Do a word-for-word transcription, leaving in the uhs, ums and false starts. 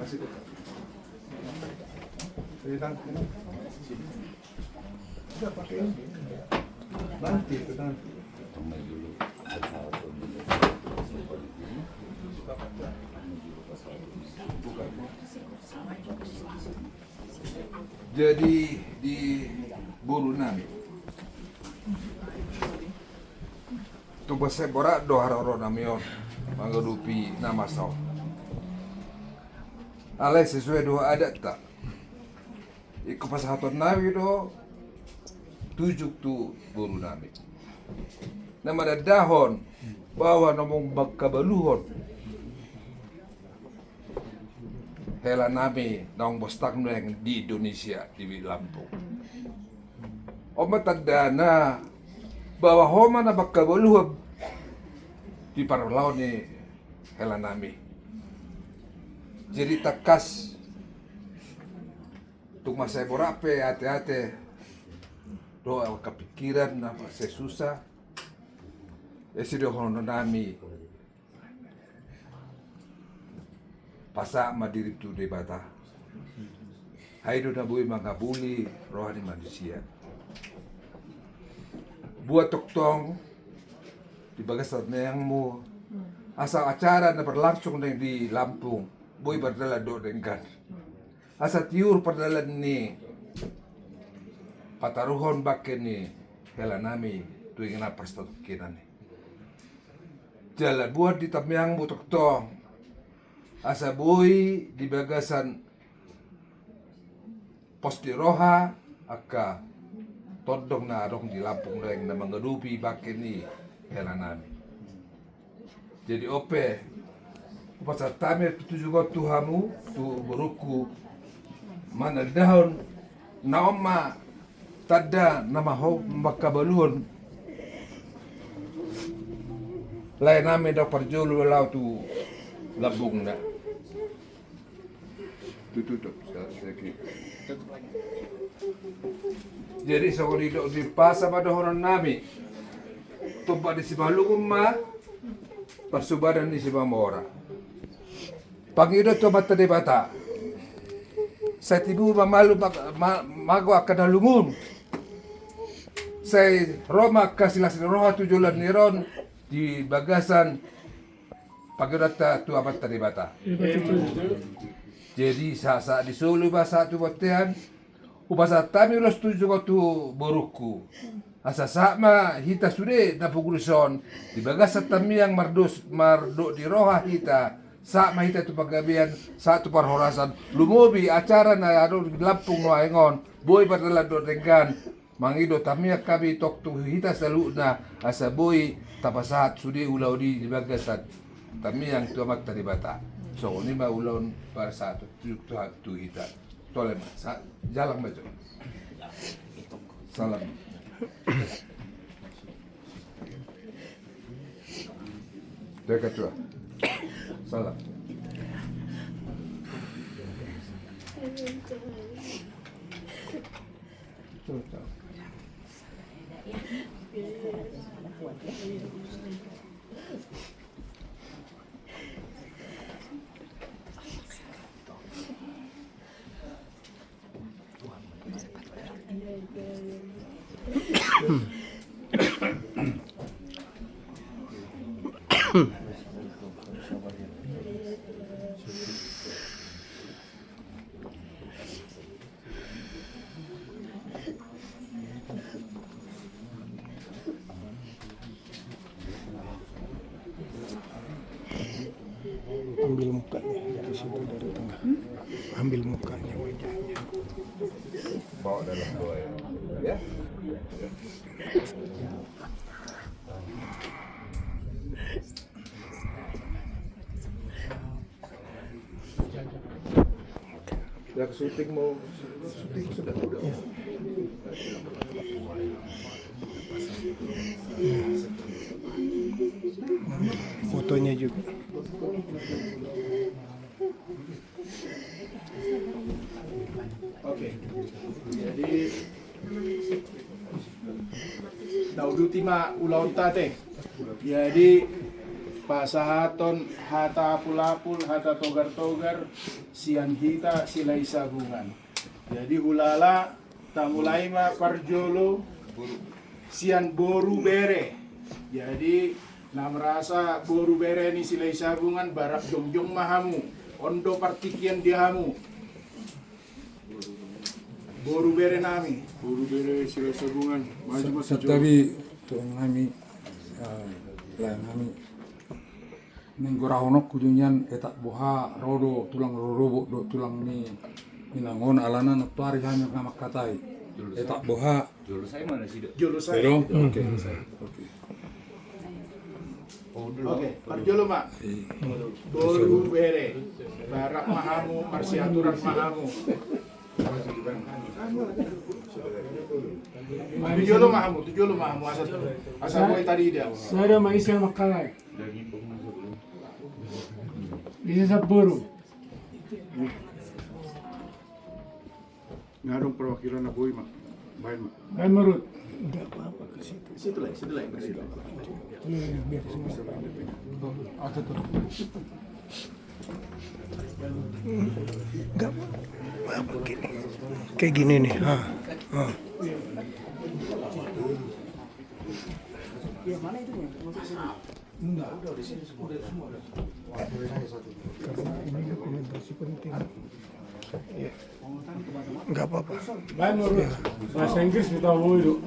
Nanti itu, nanti. Jadi di boru nami, tung mansai borat do haroro nami on mangadopi na masa on. Alai sesuai do adatta. Ingkon pasahaton nami do tujung tu boru nami na manandahon bahwa na mangkabaluhon hela nami naung bostang nuaeng di Indonesia, di Lampung. On ma tandana bahwa ho ma na mangkabaluhon di parlao ni hela nami. Jadi tangkas tung mansai borat pe ate-ate dohot angka pikiran na mansai susa, ese dohonon nami, pasahat ma dirim tu Debata. Ai i do na boi mangabuli roha ni manusia. Buat tongtong di bagasan tamiangmu, asa acara na berlangsung di Lampung boi mardalan dohot denggan. Asa tiur pardalan ni pataruhon bangke ni hela nami tu inganan parsitatongkinan i. Jala buat di tamiangmu tongtong, asa boi di bagasan pos ni roha angka tondong na adong di Lampung nuaeng na mangadopi bangke ni hela nami. Jadi on pe, hupasahat hami tu, tu jugau tu hamu, tu borungku, manandahon na on ma tanda na maho mangkabaluhon lae nami dohot parjolo laho tu lambungna. Tutup, tutup. Jadi songon i do, dipasa ma dohonon nami. Tumpak ni Simalungun ma parsubanan ni Simamora. Pangido tu Amanta Debata, sai tibu ma malum ma-, ma-, mago angka na lungun. Sai ro ma angka silas ni roha tu joloan ni ari on di bagasan pangidoanta tu Amanta Debata. Jadi sahat-sahat ni solu ma sahat tu bontean, hupasahat hami ulos tu jugau tu borungku. Asa sahat ma hita sude na pungu dison di bagasan tamiang mardos-, mardok ni roha hita, sahat ma hita tu panggabean, sahat tu parhorasan, lumobi acara na adong di Lampung nuaeng on, boi mardalan dohot denggan. Mangido tamiang hami tong tu hita saluhutna, asa boi tapasahat sude ulaon i di bagasan tamiang tu Amanta Debata. Songon i ma ulaon pasahaton tu, tu, tu hita. Tole ma, sa-, jalang ma jo. Salam. Deka tua. Salam. Ambil mukanya dari situ, dari tengah. Ambil mukanya, wajahnya. Bawa dalam doa ya. Ya. Ya, syuting mau, syuting sudah, udah. Fotonya juga. Oke. Jadi tauduti ma ulaonta te. Jadi Pasahaton hata apul-apul, hata togar-togar sian hita Silahisabungan. Jadi hulala tamulai ma parjolo sian boru bere. Jadi na merasa boru bere ni Silahisabungan, barak jongjong ma hamu. On do partingkian di hamu. Boru bere nami. Boru bere Silahisabungan. Maju ma. Santabi tu nami, ah, lae nami. Ninggorahonon ku jo nian, etak boha ro do tulang rorobot dohot tulang ni inang on, alana nantoari hami na mangkatai. Etak boha. Jolo sai ma na sida. Jolo sai. Jolo? Hmm. Oke. Oke. Oke, parjolo ma. Boru bere. Barak ma hamu, marsiaturan ma hamu. Tu jolo ma hamu, tu jolo ma hamu, asa, asa boi tadi dia. Sada ma isi na mangkatai. Isi sampulu. Nga adong perwakilan na boi ma. Baen ma. Baen ma, Rut. Situ lai, situ lai. Enggak apa-apa gini. Kayak gini nih. Ha. Ha. Karena ini dokumentasi penting. Iya. Enggak apa-apa. Baen ma, Rut. Bahasa Inggris kita mau itu.